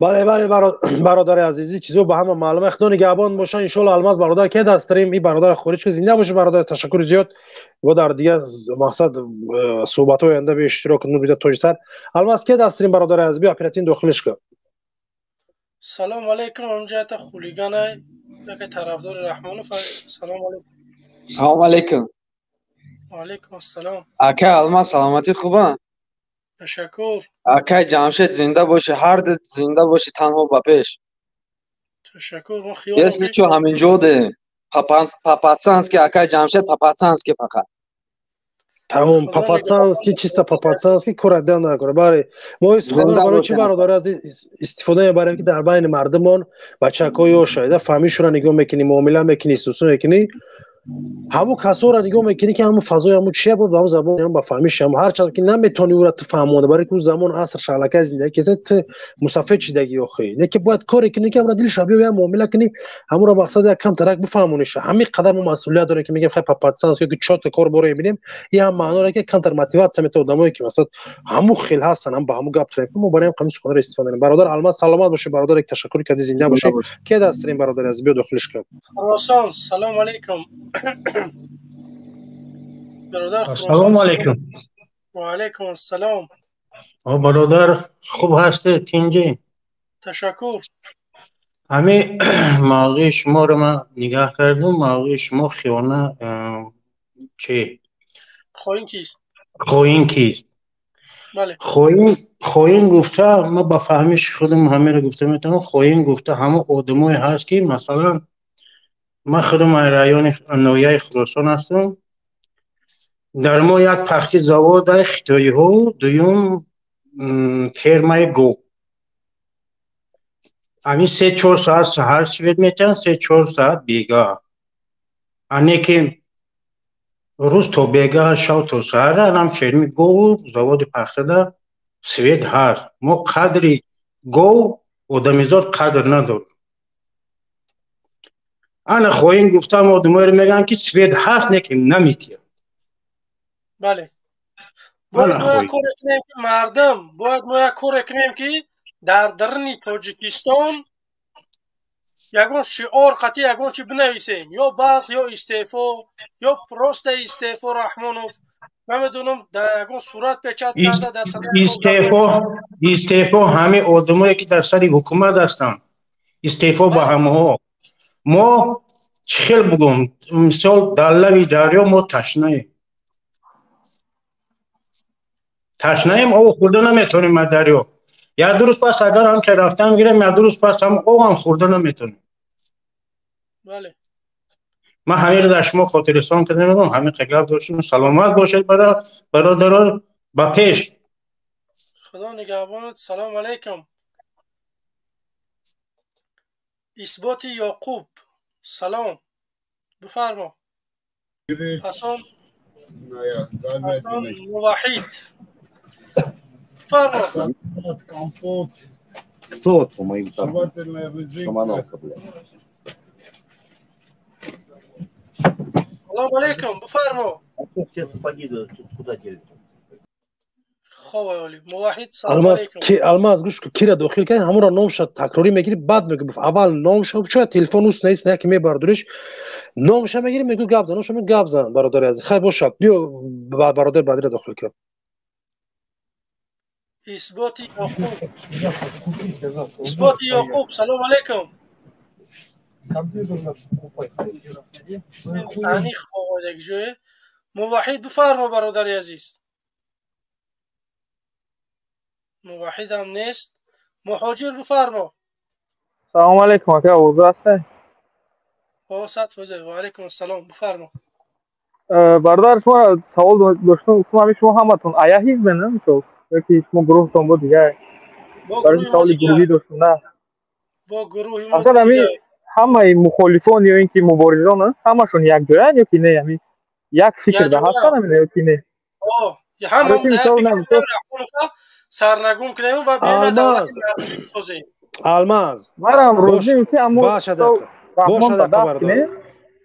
Бале, бале, бародари азизи, чизо ба ҳама маълума. Худо нигаҳбон боша, иншоалло. Алмаз бародар ке дастрим и бародар хориҷ ки зинда боша, бародар, ташаккури зиёд. Ва дар дигар мақсад суҳбатҳои оянда бе иштирок нур бида тоҷисар. Алмаз ке дастрим, бародари азиз, биё оперативно дохилиш кун. Салом алейкум, ҳамҷата хулиганай, яке тарафдори Раҳмонов. Салом алейкум. Салом алейкум. Ва алейкум ассалом. Ака Алмаз, саломатӣ хуба? Ташаккур. Акай Ҷамшед, зинда бошӣ, ҳар ду зинда бошӣ, танҳо ба пеш. Ташаккур, мо хиёл. Если чо, ҳаминҷо де. По-пацански, акай Ҷамшед, по-пацански фақат. Тамом, по-пацански, чисто по-пацански, кора дан накора. Баре, мо истифода барои чӣ, бародари азиз, истифода мебарем, ки дар байни мардумон бачакҳои ёшайда фаҳмишура нигоҳ мекунӣ, муомила мекунӣ, сусу мекунӣ, ҳамун касоро нигоҳ мекунӣ, ки ҳамун фазои ҳамун чия буд, ҳамун забони ҳам ба фаҳмиш ҳам, ҳарчанд ки наметавонӣ ӯра ту фаҳмонда, барои ки ӯ замон аср шаҳлакаи зиндагӣ кеса, ту мусаффед шидагӣ охӣ. Не ки бояд коре кунӣ, ки ҳамра дилша биё, як муомила кунӣ, ҳамуро мақсад як кам тарак бифаҳмониша. Ҳамин қадар мо масъулият дорем, ки мегем хай, по-пацански ки чётко кор боро мебинем, ин ҳам маъно дорад, ки камтар мотиватсия метавад одамое, ки масалан ҳамун хел ҳастанд, ҳам ба ҳамун гап турем, мо барои ҳам қамис суханро истифода мекунем. Бародар Алмаз, саломат бошӣ, бародар, ташаккур кардӣ, зинда бошӣ. Ке дастрим, бародари азиз, биё дохилиш кун. Хуросон, салом алейкум. Бародар. Ассалому алайкум. Ва алайкум ассалом. О, бародар, хуб ҳастед, тинҷӣ? Ташаккур. Ҳамин мавзӯи шуморо ман нигаҳ кардам, мавзӯи шумо хиёна чи? Хоин кист? Хоин кист? Бале. Хоин, хоин гуфта, ман ба фаҳмиши худам ҳамеро гуфта метавонам, хоин гуфта ҳамон одамое ҳаст, ки масалан ман худам аз райони ноҳияи Хуросон ҳастам. Дар мо як пахти заводаи хитоиҳо, дуюм фермаи гов. Ҳамин 3-4 соат саҳар свет метиҳанд, 3-4 соат бегаҳ. Ане ки рӯз то бегаҳ, шав то саҳар анам ферми гову заводи пахтада свет ҳаст. Мо қадри гов, одамизод қадр надорем. Ана хоин гуфтам одамоеро мегӯянд, ки свет ҳаст, не ки наметиҳад. Бале, бояд мо як коре кунем, ки мардум, бояд мо як коре кунем, ки дар даруни Тоҷикистон ягон шиор қатъи ягон чи бинависем: ё барқ, ё истеъфо, ё просто истеъфо Раҳмонов, намедонам, дар ягон сурат печат карда дар Истеъфо, истеъфо ҳамин одамое, ки дар сари ҳукумат ҳастанд, истеъфо ба ҳамаҳо. Мо чӣ хел бугум, мисол, дар лаби дарё мо ташнаем, ташнаем, об хӯрда наметавонем аз дарё. Як ду рӯз пас агар ҳам ки рафтан гирем, як ду рӯз пас ҳам обам хӯрда наметавонем. Ман ҳаминро дар шумо хотиррасон карда мегӯям, ҳамин гап доштем. Саломат бошед, бародаро, ба пеш. Худо нигаҳбонат. Салом алайкум. Исботи Ёқуб, салом, бифармо. Ҳасан, Ҳасан Муваҳид, бифармо. Кто вот по моим там шамановка, блядь? Салом алейкум, бифармо. Все сапоги тут куда дели? Хоб, олӣ. Муваҳид, салом алейкум. Алмаз, гӯш кун, кира дохил кардӣ, ҳамонро номша такрорӣ мегирӣ, баъд мегӯ. Аввал номша, шояд телефон уст нест, яке мебардориш, номша мегирӣ, мегӯ гап зан, номша мегӯ гап зан, бародари азиз. Хайр бошад, биё, бародари баъдиро дохил кун. Исботи Ёқуб, Исботи Ёқуб, салом алейкум. Аниқ хободаги ҷое. Муваҳид, бифармо, бародари азиз. Муваҳидам нест. Муҳоҷир, бифармо. Салому алейкум, ака, овоза ҳастед? О, 100%. Ва алейкум ассалом, бифармо. Бародар, шумо савол доштум, гуфтум, ҳамин шумо ҳаматон ая ҳизбе, на, мисол, ёки шумо гурӯҳтон буд дигар? Барои саволи гурӯҳӣ доштум, на? Бо гурӯҳи мо. Асlan ҳамин ҳамаи мухолифон ё ин ки муборизон ҳамашон якҷоянд ё ки не, ҳамин як фикрда ҳастанд ҳамин ё ки не? Ҳама сарнагум кунем ва Алмаз, Алмаз. Марам розием, ки аммо бошад,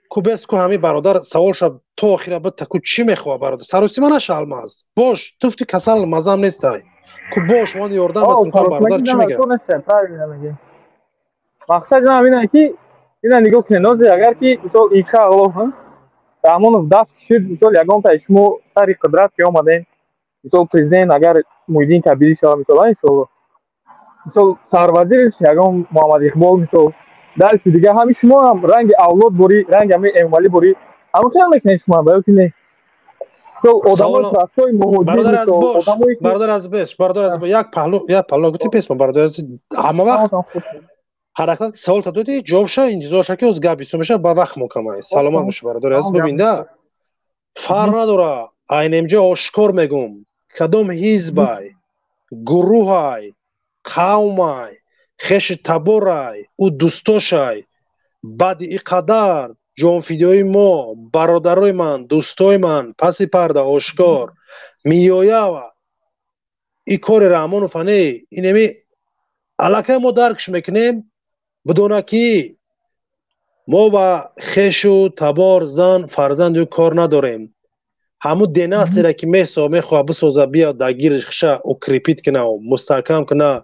ку бес ку, ҳамин бародар саволша то охира бита ку, чӣ мехоҳа бародар? Саросима наша, Алмаз, бош, туфти касал мазам нестай. Ку бош, ман ёрдам метунам, бародар, чӣ мега? Мақсади ман ин ки ина нигоҳ кунед, нози агар ки мисол, иншааллоҳ, Раҳмонов дафт шуд, мисол, ягонта шумо сари қудрат ки омадем, мисол, президент агар Муҳиддин Кабирӣ шава, мисол, иншоаллоҳ, мисол, сарвазирш ягон Муҳаммад Иқбол, мисол, дарси дига, ҳами шумо ҳам ранги авлод борӣ, ранги ҳами Эмомалӣ борӣ, ҳамон хел мекунед шумо ё ки не? Бародар азиз, бародар азиз, як паҳлу, як паҳлу гуфти пес, бародар азиз, ҳама вақт ҳаракат савол та додӣ, ҷавобша интизор ша, ки оз гап бисёр мешава, ба вақт мукаммал. Саломат бошӣ, бародари азиз. Бибинда, фарқ надора, айнемҷа ошкор мегум, кадом ҳизбай, гурӯҳай, қавмай, хеши таборай, ӯ дӯстошай, баъди и қадар ҷонфидои мо, бародарои ман, дӯстои ман, паси парда ошкор миёява и кори Раҳмонов ане инеми аллакай мо даркш мекунем, бидона ки мо ба хешу табор, зан, фарзанду кор надорем. Ҳамун династияра ки месо мехоҳад бисоза, биё дар гирди хиша укрепить куна, мустаҳкам куна,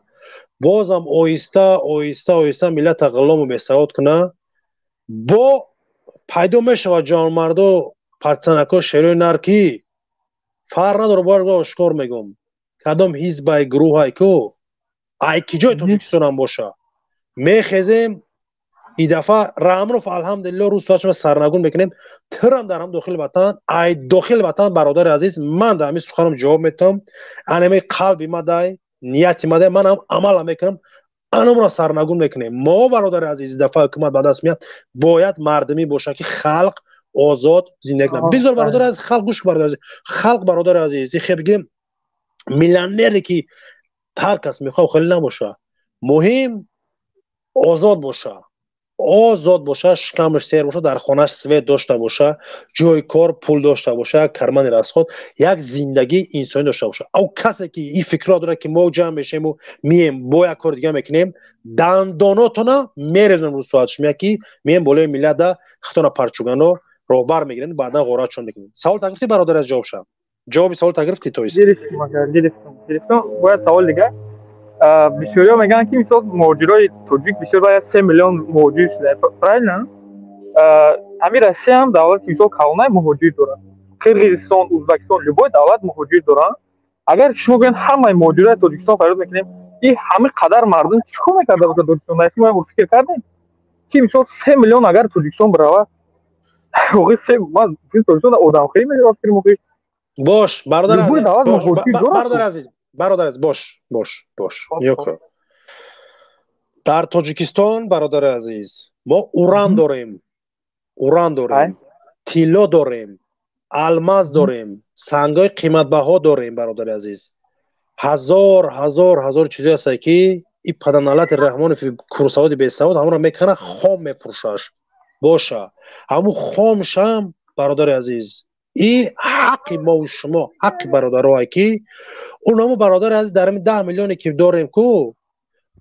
бозам оҳиста оҳиста оҳиста миллата ғулому бесавод куна, бо пайдо мешавад ҷавонмардо, партизанако, шерои нар, ки фарқ надора. Бояд ошкор мегум, кадом ҳизбай, гурӯҳай ку, ай ки ҷои Тоҷикистонам боша, мехезем. И дафъа Раҳмонов, алҳамдулилло, рӯз соатшма сарнагун мекунем. Тирам дар ҳам дохили ватан, ай дохили ватан, бародари азиз, ман дар ҳамин суханам ҷавоб метавам. Анаме қалби мадай, нияти мадай, ман ҳам амала мекунам, анамро сарнагун мекунем мо, бародари азиз. Дафъа ҳукумат ба даст меяд, бояд мардумӣ боша, ки халқ озод зиндагӣ кунад. Бизор, бародари азиз, халқ, гӯш, бародари азиз, халқ, бародари азиз, ихе бигирем, миллионере ки ҳар кас мехоҳад, хеле набоша, муҳим озод боша, озод боша, шикамаш сер боша, дар хонаш свет дошта боша, ҷои кор, пул дошта боша, кармани расход, як зиндагии инсонӣ дошта боша. Ав касе ки ин фикрро дорад, ки мо ҷамъ мешавему мием, бо як кори дига мекунем, дандонотона мерезонем рӯз соатш меяд, ки мием болои миллата, хитона парчугано роҳбар мегирем, баъдан ғоратшон мекунем. Савол та гирифтӣ, бародар, аз ҷавоб ша, ҷавоби савол та гирифтӣ, то есть? Гирифтам. Бояд савол дигар. Бисёриҳо мегӯянд, ки мисол, муҳоҷирои тоҷик бисёр, бояд 3 миллион муҳоҷир шуда, правильно? Ҳамин Россия ҳам давлати, мисол, калонай муҳоҷир дорад, Қирғизистон, Узбекистон, любой давлат муҳоҷир доранд. Агар шумо гӯянд, ҳамаи муҳоҷирои Тоҷикистон фарёд мекунем, и ҳамин қадар мардум чӣ кор мекарда бошад Тоҷикистон? Мо фикр кардем, ки мисол, 3 миллион агар Тоҷикистон биравад, Тоҷикистон одамхӯрӣ мешавад, фикр мекунӣ? Бош, бародар азиз, бародар азиз, бародар азиз, бош, бош, бош, нигоҳ кун. Дар Тоҷикистон, бародари азиз, мо уран дорем, уран дорем, тилло дорем, алмаз дорем, сангҳои қиматбаҳо дорем, бародари азиз, ҳазор ҳазор ҳазор чизое ҳастае, ки и паданалати Раҳмонов, курсаводи бесавод, ҳамонро мекана, хом мефурӯшаш боша. Ҳамун хомшам, бародари азиз, и ҳаққи мову шумо, ҳаққи бародарое ки унамо, бародари азиз, дар ҳамин 10 миллионе ки дорем ку,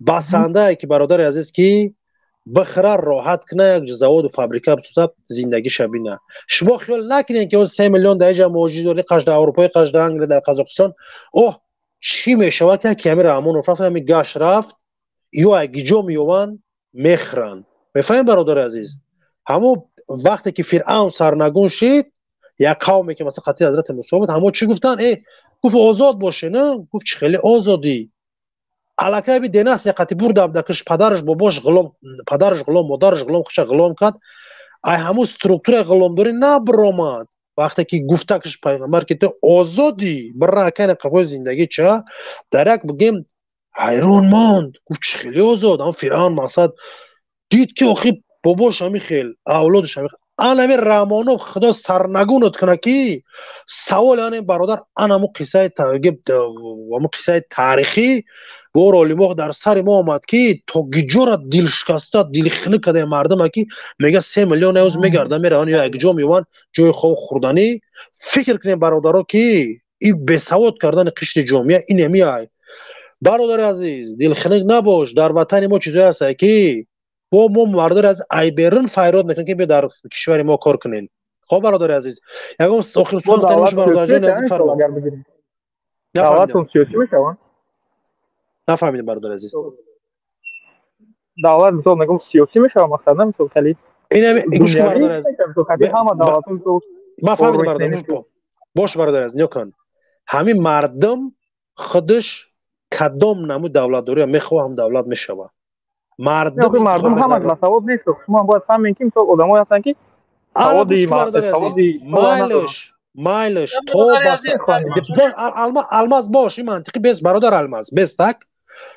басандае ки, бародари азиз, ки бихӯра, роҳат куна, як заводу фабрика бисоза, зиндагиша бина. Шумо хиёл накунед, ки 3 миллион дар иҷа муҳоҷир дорӣ, қаш дар Аврупои, қаш дар Англия, дар Қазоқистон, оҳ, чӣ мешавад, ки ҳамин Раҳмонов рафт, ҳамин гашт рафт, ё агиҷо меёванд, мехӯранд. Мефаҳмед, бародари азиз, ҳамон вақте ки Фиръавн сарнагун шид, як қавме ки масалан қатъи ҳазрати Мусо буд, ҳамо чӣ гуфтанд? Э, гуфт, озод боше. На, гуфт, чӣ хеле озодӣ? Аллакай би денас яқати бурда абдакиш, падараш, бобош ғулом, падараш ғулом, модараш ғулом, хуша ғулом кард. Ай ҳамун структураи ғуломдорӣ набаромад. Вақте ки гуфтакиш пайғамбар, ки ту озодӣ, бира акайна қафои зиндагӣ ча, дар як бигем ҳайрон монд, гуфт, чӣ хеле озод? Ҳам Фиръавн мақсад дид, ки охи бобош ҳами хел, авлодаш ҳами. Анами Раҳмонов, худо сарнагунат куна, ки саволи ане, бародар, анаму қиссаи, аму қиссаи таърихӣ бор олимоқ дар сари мо омад, ки то гиҷора дилшикаста, дилхинӣ кардаи мардума, ки мега 3 миллион эвз мегарда, мераванд ё якҷо меёванд ҷои хоб, хӯрданӣ. Фикр кунем, бародаро, ки и бесавод кардани қишри ҷомеа инемиай. Бародари азиз, дилхиник набош. Дар ватани мо чизое ҳастае, ки бо мо мардори аз айберин файрод мекунем, ки биё дар кишвари мо кор кунем. Хоб, бародари азиз, ягон охир сухан бародарҷони азиз, фармо. Давлатон сиёсӣ мешаванд? Нафаҳмидем, бародари азиз. Давлат, мисол, мегӯм, сиёсӣ мешавад, мақсад на, мисол, хеле гӯш кун, бародари азиз. Ҳама давлатҳо, мисол. Ман фаҳмидам, бародар. Бош, бародари азиз, нигоҳ кун, ҳамин мардум худаш кадом намуд давлатдориро мехоҳа, ҳам давлат мешавад. Мардум, мардум ҳама басавод нест. Шумо бояд фаҳмем, ки мисол, одамое ҳастанд, ки саводи майлаш, майлаш, то Алмаз бош, ин мантиқи бес, бародар Алмаз, бес, так,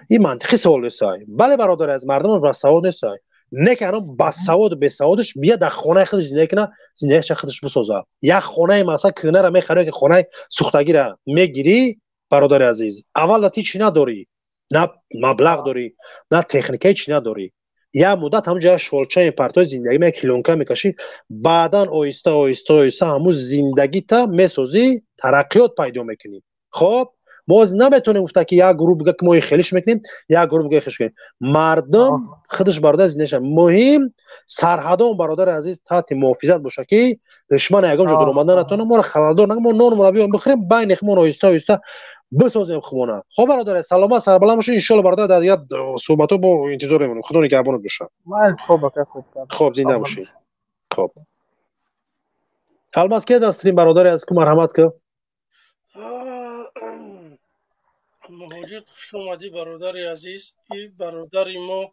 ин мантиқи савол нестай. Бале, бародари аз, мардум басавод нестай, не ки ано басаводу бесаводаш бия дар хонаи худаш зиндагӣ кина, зиндагиша худаш бисоза. Як хонаи, масалан, кӯҳнара мехарӣ, ки хонаи сӯхтагира мегирӣ, бародари азиз, аввал ти чӣ надорӣ, на маблағ дорӣ, на техникаи, чӣ надорӣ. Як муддат ҳамун ҷоя шолча мепартои, зиндагӣ меяк, хилонка мекашӣ, баъдан оҳиста, оҳиста, оҳиста ҳамун зиндагита месозӣ, тараққиёт пайдо мекунӣ. Хоб, мо наметавонем гуфта, ки як гурӯҳ бига, ки мо хелиш мекунем, як гурӯҳ бига, хелиш мекунем. Мардум худаш, бародар, зиндагиша муҳим. Сарҳадон, бародари азиз, таҳти муҳофизат боша, ки душман ягон ҷо дуромада натавона, моро халалдор нага, мо нонмонро биёем бихӯрем, байни худмон оҳиста, оҳиста бисозем хумона. Хоб, бародар, саломат, сарбаланд бошед. Иншоалло, бародар, дар дигар суҳбатҳо бо интизор мемонем. Худо нигаҳбонат бошад. Хоб, зинда бошед. Хоб, Алмаз, ки дастрин, бародари аз ку, марҳамат ки. Муҳоҷир, хуш омадӣ, бародари азиз. И бародари мо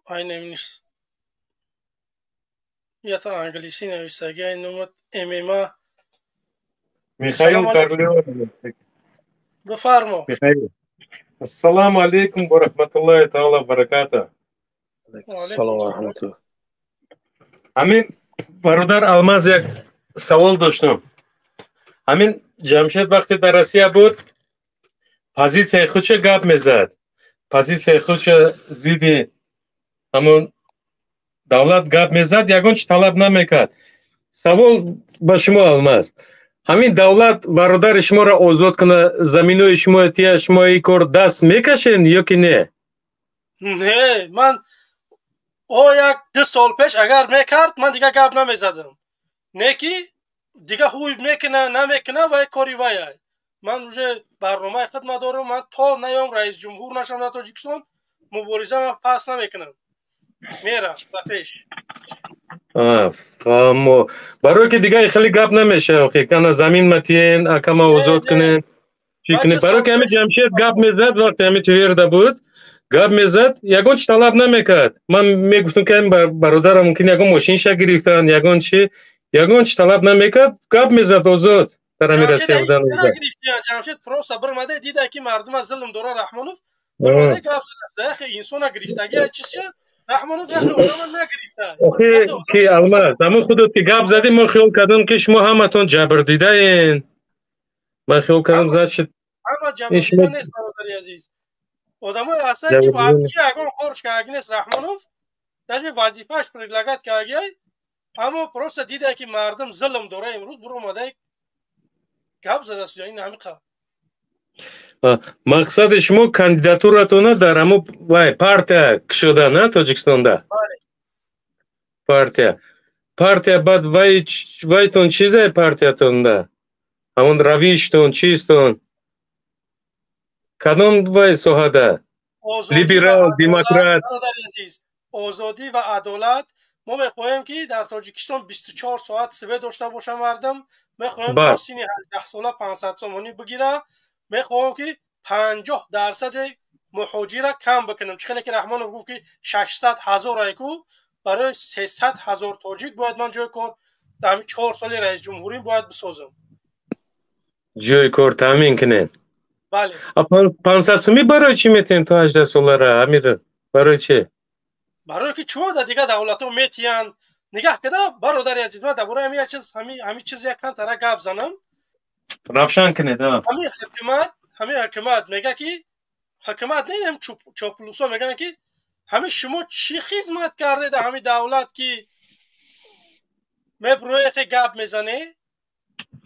айнем ята англисӣ нависаги, ай номат ММА. Михаил Корлеоне. Бифармо. Михаил. Ассаламу алейкум ва рахматуллахи таала бараката. Салом ва раҳматуллоҳ. Ҳамин бародар Алмаз, як савол доштам. Ҳамин Ҷамшед вақте дар Россия буд, позитсияи худша гап мезад. Позитсияи худша зидди ҳамон давлат гап мезад, ягон чи талаб намекард. Савол ба шумо, Алмаз. Ҳамин давлат бародари шуморо озод куна, заминои шумо тия, шумо ин кор даст мекашен ё ки не? Не, ман о як ду сол пеш агар мекард, ман дигар гап намезадам. Не ки дигар ҳуй мекуна, намекуна, вай кори вай. Ман уже барномаи худ надорам. Ман то наём, раисҷумҳур нашам дар Тоҷикистон, мубориза ман пас намекунам, мерам ба пеш. Фаҳмо, барое ки дигар хеле гап намешавад, кана замин матиен, акама озод кунен, чӣ кунен. Барое ки ҳамин Ҷамшед гап мезад, вақте ҳамин Тверда буд, гап мезад, ягон чи талаб намекард. Ман мегуфтам, ки ҳамин бародарам мумкин ягон мошинша гирифтан, ягон чи, ягон чи талаб намекард, гап мезад озод дар ҳамин Россия будан. Ҷамшед просто бирмада дида, ки мардума зулм дора Раҳмонов, бирмада гап зада. Яхе инсона гирифтаги чизча Раҳмонов, яхе одама нагирифта. Охи ки Алмаз, ҳамон худот ки гап задӣ, мо хиёл кардам, ки шумо ҳаматон ҷабрдидаен. Ман хиёл кардам, значит ҳама ҷабрдида нест, бародари азиз. Одамое ҳастанд, ки вообще ягон корш кардаги нест Раҳмонов, даже вазифааш предлагать кардагиай, аммо просто дида, ки мардум зулм дора, имрӯз биромада гап задааст. Ин ҳамиқа. Мақсади шумо кандидатуратона дар ҳамо вай партия кушода на Тоҷикистонда, партия, баъд вай вайтон чизе, партиятонда ҳамон равиштон чистон, кадом вай соҳада, либерал, демократ? Озодӣ ва адолат. Мо мехоҳем, ки дар Тоҷикистон 24 соат свет дошта боша мардум. Мехоҳем, то синни 18 сола 500 сомонӣ бигира. Мехоҳем, ки 50 дарсади муҳоҷира кам бикунем. Чӣ хеле ки Раҳмонов гуфт, ки 600 000 айку, барои 300 000 тоҷик бояд ман ҷои кор дар ҳамин 4 соли раисҷумҳурӣ бояд бисозам. Ҷои кор таъмин кунед. Бале. 500 сумӣ барои чӣ метиҳем то 18 солара, амир, барои чӣ? Барое ки чӯ дар дигар давлатҳо метиҳанд. Нигаҳ када, бародари азиз, ман дар бораи ҳамин як чиз, ҳамин чиз як кантара гап занам. Равшан кунед. Ҳамин ҳукумат мега, ки ҳукумат не, чоплусо мегӯянд, ки ҳамин шумо чӣ хизмат кардед дар ҳамин давлат, ки меброехе гап мезанӣ?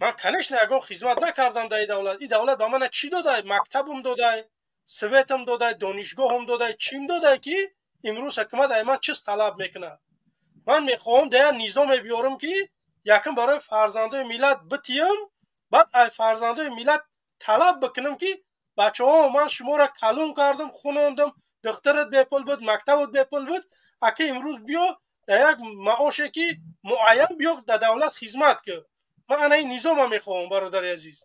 Ман, конечно, ягон хизмат накардам дар ин давлат. Ин давлат ба мана чӣ додай? Мактабам додай, светам додай, донишгоҳам додай, чим додай, ки имрӯз ҳукумат ай ман чиз талаб мекунад? Ман мехоҳам да як низоме биёрам, ки якум барои фарзандои миллат битиям, баъд ай фарзандои миллат талаб бикунам, ки Бачаҳо, ман шуморо калон кардам, хунондам, духтарат бепул буд, мактабат бепул буд, ака имрӯз биё дар як маоше ки муайян, биё дар давлат хизмат кӣ. Ман ана ин низома мехоҳам, бародари азиз.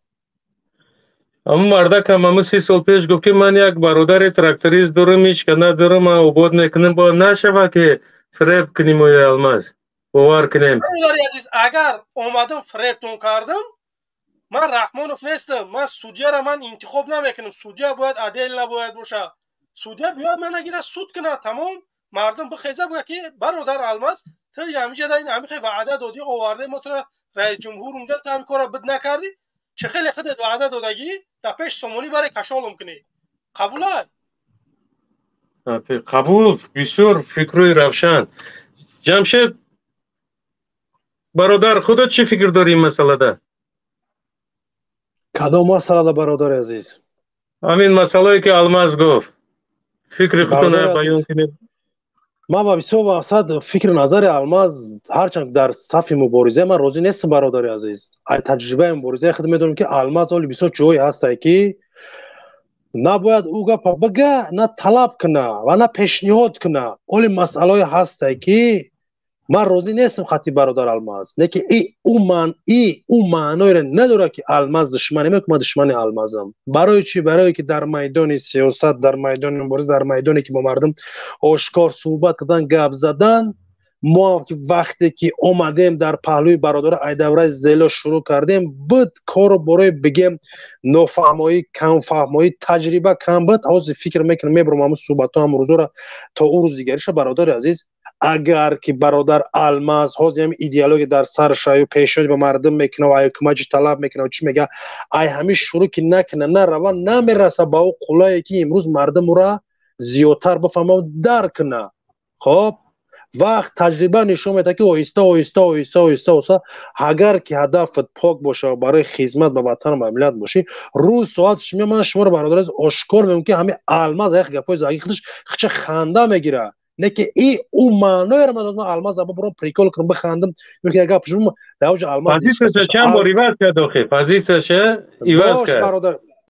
Ҳамун мардакам ҳамун 30 сол пеш гуфт, ки ман як бародари тракторист дорам, ҳеч ка надорам, ман обод мекунам. Бо нашава ки фиреб кунем оё, Алмаз, бовар кунем. Бародари азиз, агар омадам фиребтон кардам, ман Раҳмонов нестам. Ман судьяра ман интихоб намекунам. Судья бояд отдельно бояд боша. Судья биёяд, мана гира, суд кунад, тамом. Мардум бихеза, буга ки бародар Алмаз, ту ҳамиҷа ҳами ваъда додӣ, оварде мо тура раисҷумҳур, унҷа ту ҳами кора бид накардӣ. Чӣ хеле худет ваъда додагӣ, дар пеш сомонӣ баре кашолум кунӣ, қабулай? Қабул. Бисёр фикрҳои равшан. Ҷамшед бародар, худат чӣ фикр дорӣ ин масъалада? Кадом масъалада, бародари азиз? Ҳамин масъалае ки Алмаз гуфт, фикри худтона баён кунед. Ман ба бисёр мақсад фикру назари Алмаз, ҳарчанд дар сафи мубориза, ман розӣ нестам, бародари азиз. Ай таҷрибаи муборизаи худ медонам, ки Алмаз оли бисёр ҷое ҳастае, ки набояд ӯ гапа бига, на талаб куна ва на пешниҳод куна. Оли масъалаое ҳастае, ки ман розӣ нестам хати бародар Алмаз. Не ки и ӯ маъноеро надорад, ки Алмаз душмане мек, ман душмани Алмазам. Барои чӣ? Барое ки дар майдони сиёсат, дар майдони мубориза, дар майдоне ки бо мардум ошкор суҳбат кардан, гап задан, мо ки вақте ки омадем дар паҳлӯи бародара, ай давраи зело шурӯъ кардем, буд кору борои бигем нофаҳмоӣ, камфаҳмоӣ, таҷриба кам буд. Ҳозир фикр мекунам, мебурам ҳамун суҳбатҳо, ҳамун рӯзора то ӯ рӯз дигариша. Бародари азиз, агар ки бародар Алмаз ҳозир ҳами идеология дар саршаю пешниҳод ба мардум мекуна ва ҳукумат чи талаб мекуна, чӣ мега, ай ҳамин шурӯъ ки накуна, нарава, намераса ба ӯ қуллае, ки имрӯз мардум ӯра зиёдтар бифаҳма, дарк куна. Хоб, вақт, таҷриба нишон медиҳад, ки оҳиста оҳиста, оҳиста оҳиста оҳиста, агар ки ҳадафат пок боша ва барои хизмат ба ватан ва миллат бошӣ, рӯз соат шумо. Ман шуморо, бародар, ошкор мегӯям, ки ҳамин Алмаз як гапҳои заги худаш хича ханда мегира, не ки и ӯ маъноеро надорад. Ман Алмаз аба буром прикол кунам, бихандам ё ки як гап дар оҷа Алмаз Позитсияша чанд бор иваз кард охи, позитсияша иваз кард. Бародар.